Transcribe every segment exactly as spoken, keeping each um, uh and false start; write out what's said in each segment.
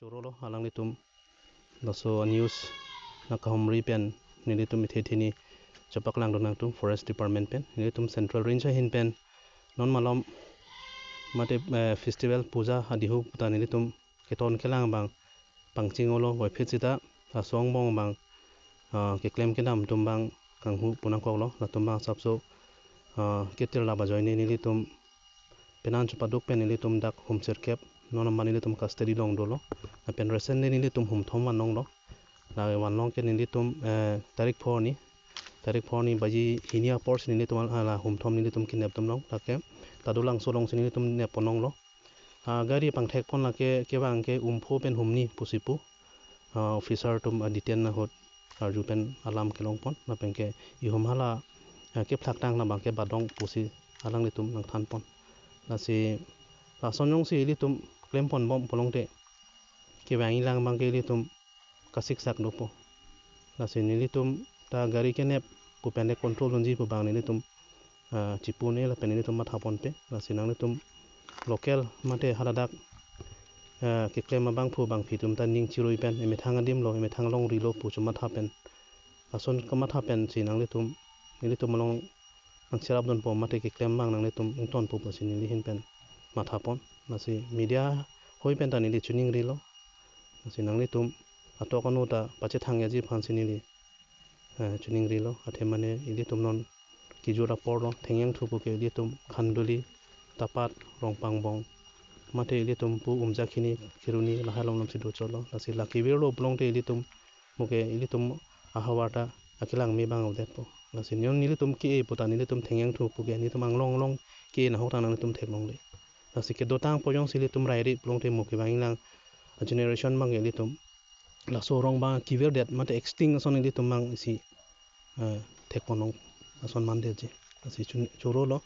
Chorolo alanglitum laso a-news nangkahumri pen nelitum ithe thini chepaklang do nangtum Forest Department pen, nelitum Central Range ahin pen non malom mate, eh, festival puja adihu ta nelitum keton kelang abang pangching-olo, voiphit sita laso angbong abang, ah, keklem kedam atum abang kanghu pu nangkoklo, latum abang asapso, ah, ketir lap ajoine nelitum penan chepaduk pen nelitum dak hum sirkep, non ma nelitum custody along dolo. Lapen recently nelitum hum thom van longlo. La van long ke nelitum, eh, tarik pho arni, tarik pho arni baji hini apor si nelitum hala hum thom nelitum kinep dam long. Lake Tadulangso along si nelitum nep pon longlo. Ah, gari pangthek pon lake kevang ke umpho pen humni pusi pu. Ah, officer atum a-detain ahut arju pen alam kelong pon, lapen ke ihum hala, eh, kephlak tang labang ke badong pusi alanglitum nangthan pon. Lasi lason jongsi ilitum klem pon bom pulote kevang ilang abang ke ilitum kasiksak dopo. Lasi nelitum ta gari kenep pu pen le control dunji pu abang nelitum, ah, chipu ne lapen nelitum matha ponpe. Lasi nanglitum local mate haladak, ah, keklem abangphu bangphi atum ta ning chirui pen emethang adim lo, emethang longri lo pu chomatha pen, lason kamatha pen si nanglitum, nelitum along nangcherap dunpo mate keklem abang nanglitum ingtonpo pusi neli ahin pen matha pon. Lasi media hoi pen ta neli choningrilo. Lasi nanglitum atok anu ta pachethang yaji aphan si neli, eh, choningrilo. Athe mane ilitum non kejut apor lo, Thengyangthu puke ilitum Khanduli, Tapat, Rongpangbong, mate ilitum pu Umjakhini, Kheroni lahai along along si do cholo. Lasi la kevirlo pulote ilitum puke ilitum ahavar ta akelang me abang avedetpo. Lasi non nelitum ke-e pu ta nelitum Thengyangthu puke nelitum anglong along ke-e ahok ta nanglitum theklongle. Lasi kedotang po jongsi ilitum rairi pulote mo kevang ilang a-generation abang ilitum laso arong abang kevirdet mate extinct ason ilitum abang isi, eh, thek pon long ason mandetji. Lasi chun-, chorolo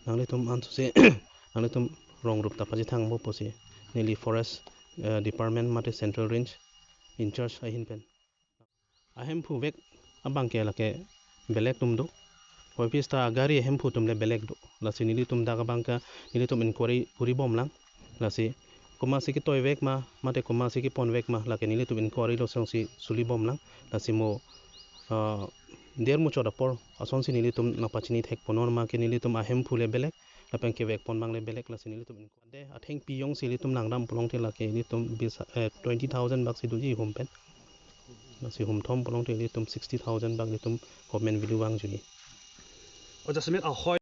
nanglitum ansose nanglitum rong rup ta pachethangpo pusi neli Forest, eh, Department mate Central Range in charge ahin pen. Ahemphu vek abang ke lake belek atum do. Voiphit sita gari ahemphu atum le belek do. Lasi nelitum dak abang ke nelitum inquiry kuri bom lang. Lasi komatsi ketoi vek ma, mate komatsi kepon vek ma, lake nelitum inquiry lo songsi suli bom lang. Lasi mo, ah, der muchot apor asonsi nelitum nangpachini thek pon, non ma ke nelitum ahemphu le belek, lapen kevek pon abang le belek, lasi nelitum inquiry. De athengpi jongsi ilitum langdam pulote lake ilitum bisa, eh, twenty thousand bak si doji hum pen. Lasi hum thom pulote ilitum sixty thousand bak ilitum government value vangjuji. O jasemet ahoi